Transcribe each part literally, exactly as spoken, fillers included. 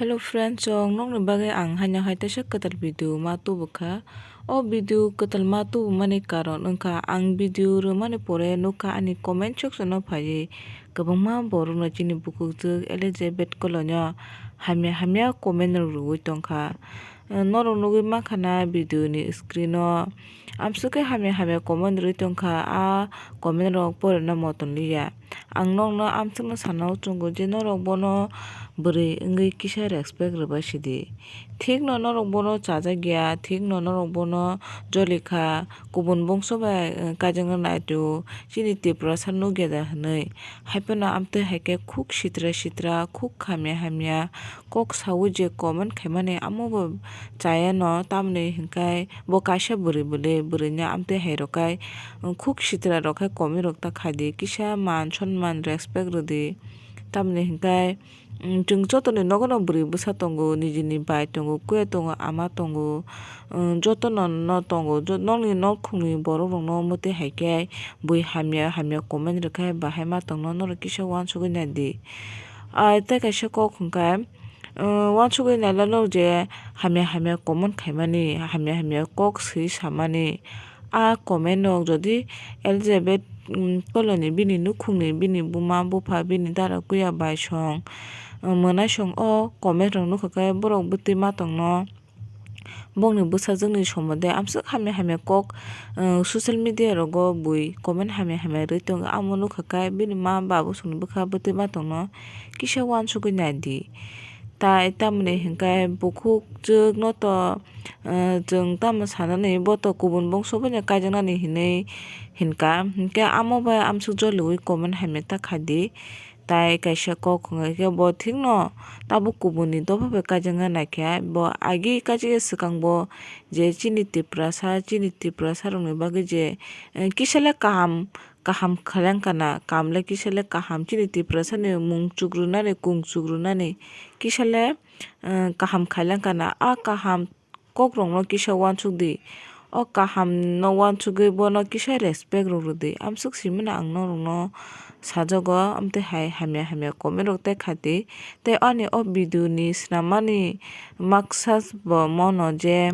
Hello friends, chwng nokni bagwi ang haino hai teisa kwtal video ma tubukha. O video kwtal ma tubumani karon wngkha ang video rwmani pore nukha ani comment section o phaiwi kwbangma borokno chini bukukjwk Elizabeth Koloino hamya hamya comment rok rwwi tongkha. Norok nugwi mankha na video ni screen o amswk khe hamya hamya comment rwwi tongkha, a comment rok porina motom liya. Ang nokno amswkno sana o chwngo je norok bono bwrwi wngwi kisa respect rwbai sidi. Thikno norok bono chajakya, thikno norok bono jolikha, kubun bongso bai, eh, kaijakna naitio, chini Tiprasa nukya da hwnwi. Haiphano amtwi hai khe khuk sitra sitra, khuk hamya hamya kok saui je comment khaimani amo bo chayano, tamni hwnkhe bo kaisa bwrwi bwle, bwrwino amtwi hai rok khai, khuk sitra rok khai comment rok ta khaidi, kisa man sonman respect rwdi. Tamni hwnkhe, mm, chwng jotoni nogono bwrwi bwsa tongo, nijini bai tongo, kuya tongo, ama tongo, mm, jotono no tongo, jo-, nokni nokhungni borok rokno mwtwi hai khe bui hamya hamya comment rwkhe bahai ma tongno norok kisa uansugwi naidi. Ai tei kaisa kok hwnkhe, Uansugwi nailano je hamya hamya comment khaimani, hamya hamya kok swi samani. A comment rok jodi Elizabeth, um, Koloini bini nukhungni, bini buma bupha, bini dara kuya bai song, um, mwnai song o comment rok nukha khe borok bwtwi ma tongno. Bongni bwsajwkni somote amswk hamya hamya kok, uh, social media rogo bui comment hamya hamya rwi tongo. Amo nukha khe bini ma babu songni bwkha bwtwi ma tongno kisa uansugwi naidi. Tai tamoni hwnkhe bukhukjwkno to, uh, chwng tamo sanani bo to kubun bongso boino kaijaknani hinwi hinkha. Hinkhe amo bai amswk joliui comment hamya ta khaidi. Tai kaisa kok hwnkhe bo thikno tabuk kubuni dopha bai kaijakna naikha. Bo agi kaijak ya swkang bo je chini Tiprasa, chini Tiprasa rokni bagwi je, eh, kisa le kaham, kaham khailangkha na, kaham le kisa le kaham chini Tiprasa ni mung chukrunani, kung chukrunani kisa le, eh, kaham khailangkha na. A kaham kokrokno kisa uansuk di. O kahamno uansugwi bono kisa respect rok rwdi. Amswk simano ang norokno sajago, amtwi hai hamya hamya comment rok tei khati. Tei ani o video ni swnammani maksas bo mono je,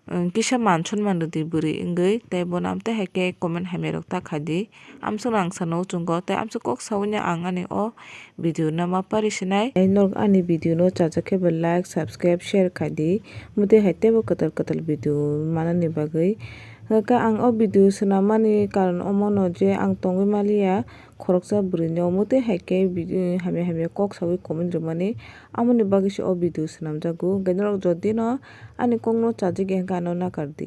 um, kisa man sonman rwdi bwrwi wngwi, tei bono amtwi hai khe comment hamya rok ta khaidi. Amswkno ang sana o chwngo, tei amswk kok saui no ang ani o video no ma pari sinai. Tei norok ani video no chajak khe bo like, subscribe, share khaidi. Motwi hai teibo kwtal kwtal video manani bagwi. Hwnkhe ang o video swnammani karon omono je ang tongwi maliya khoroksa bwrwino, motwi hai khe video hamya hamya kok saui comment rwmani, amoni bagwi se o video swnamjago. Hwnkhe norok jodi no ani kokno chajak ya hwnkhe ano nakardi.